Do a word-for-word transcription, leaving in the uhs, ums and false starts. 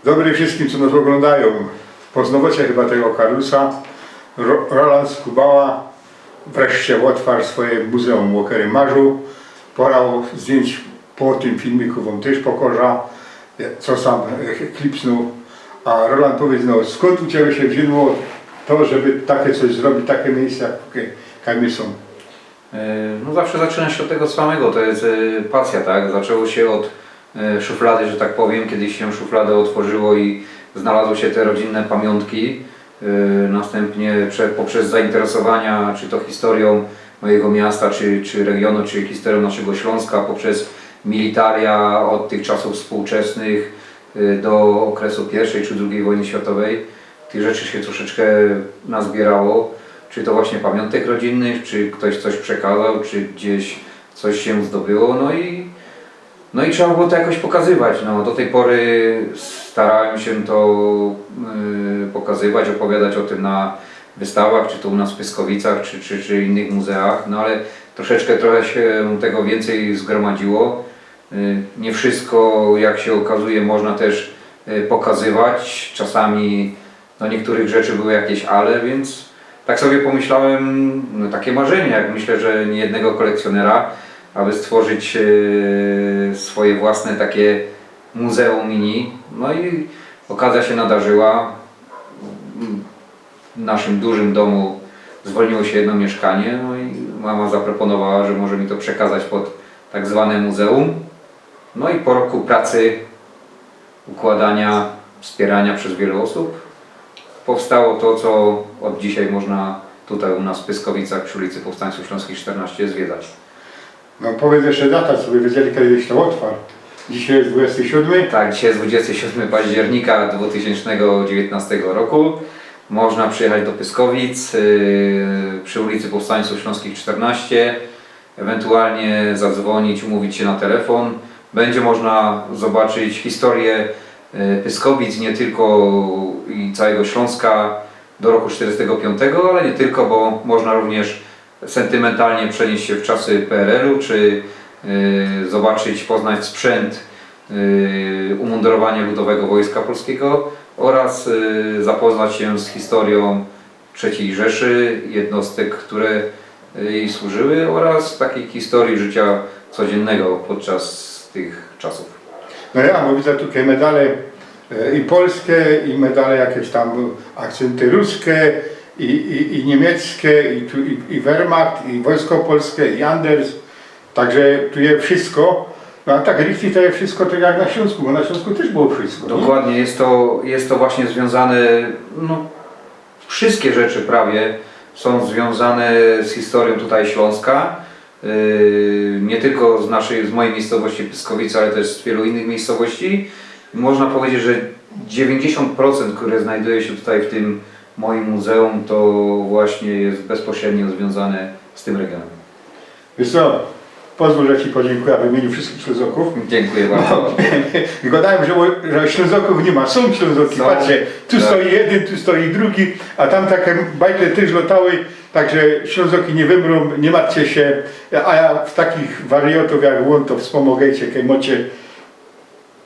Dobry wszystkim, co nas ôglōndajōm. Po znowocie chyba tego Karlusa. Ro-, Roland Skubała wreszcie ôtwarł swoje muzeum, ô kerym marziōł. Pora zdjyńć po tym filmiku wōm tyż pokŏża, co sam, e, klipsnōł. A Roland, powiydz, no, skōnd u ciebie sie wziyno to, żeby take coś zrobić, take miejsca, kaj my sōm? E, No zawsze zaczyna się od tego samego, to jest e, pasja, tak? Zaczęło się od e, szuflady, że tak powiem. Kiedyś się szufladę otworzyło i znalazły się te rodzinne pamiątki. E, Następnie prze, poprzez zainteresowania, czy to historią mojego miasta, czy, czy regionu, czy historią naszego Śląska, poprzez militaria od tych czasów współczesnych e, do okresu pierwszej czy drugiej wojny światowej. Tych rzeczy się troszeczkę nazbierało. Czy to właśnie pamiątek rodzinnych, czy ktoś coś przekazał, czy gdzieś coś się zdobyło, no i, no i trzeba było to jakoś pokazywać. No, do tej pory starałem się to yy, pokazywać, opowiadać o tym na wystawach, czy to u nas w Pyskowicach, czy, czy, czy innych muzeach, no ale troszeczkę trochę się tego więcej zgromadziło. Yy, Nie wszystko, jak się okazuje, można też yy, pokazywać. Czasami no, niektórych rzeczy były jakieś ale, więc tak sobie pomyślałem, no, takie marzenie, jak myślę, że niejednego kolekcjonera, aby stworzyć e, swoje własne takie muzeum mini. No i okazja się nadarzyła. W naszym dużym domu zwolniło się jedno mieszkanie, no i mama zaproponowała, że może mi to przekazać pod tak zwane muzeum. No i po roku pracy, układania, wspierania przez wiele osób powstało to, co od dzisiaj można tutaj u nas w Pyskowicach przy ulicy Powstańców Śląskich czternaście zwiedzać. No, powiydz jeszcze data, co by wiedzieli, kedyś to ôtwarł. Dzisiej je dwudziesty siódmy. Tak, dzisiaj jest dwudziestego siódmego października dwa tysiące dziewiętnastego roku. Można przyjechać do Pyskowic yy, przy ulicy Powstańców Śląskich czternaście, ewentualnie zadzwonić, umówić się na telefon. Będzie można zobaczyć historię yy, Pyskowic, nie tylko i całego Śląska do roku czterdziestego piątego, ale nie tylko, bo można również sentymentalnie przenieść się w czasy P R L-u, czy yy, zobaczyć, poznać sprzęt yy, umundurowania Ludowego Wojska Polskiego oraz yy, zapoznać się z historią trzeciej Rzeszy, jednostek, które yy, jej służyły, oraz takiej historii życia codziennego podczas tych czasów. No ja, bo widzã tukej medale e, i polske, i medale jakeś tam akcenty ruske, i, i, i niemieckie, i, tu, i, i Wehrmacht, i Wojsko Polskie, i Anders. Także tu je wszystko. No a tak richtig to je wszystko tak jak na Śląsku, bo na Śląsku tyż było wszystko, nie? Dokładnie, jest to, jest to właśnie związane, no, wszystkie rzeczy prawie są związane z historią tutaj Śląska. Yy, Nie tylko z naszej, z mojej miejscowości Pyskowice, ale też z wielu innych miejscowości. Można powiedzieć, że dziewięćdziesiąt procent, które znajduje się tutaj w tym moim muzeum, to właśnie jest bezpośrednio związane z tym regionem. Wiysz co, pozwól, że ci podziynkuja w imieniu wszystkich Ślōnzokōw. Dziękuję bardzo. Gŏdajōm, że, że Ślōnzokōw niy ma, sōm Ślōnzoki. Patrzcie, tu stoi jedyn, tu stoi drugi, a tam take bajtle tyż lŏtały, także Ślōnzoki niy wymrōm, niy martwcie sie, a ja w takich wariotōw jak ôn to wspōmŏgejcie, kej mŏcie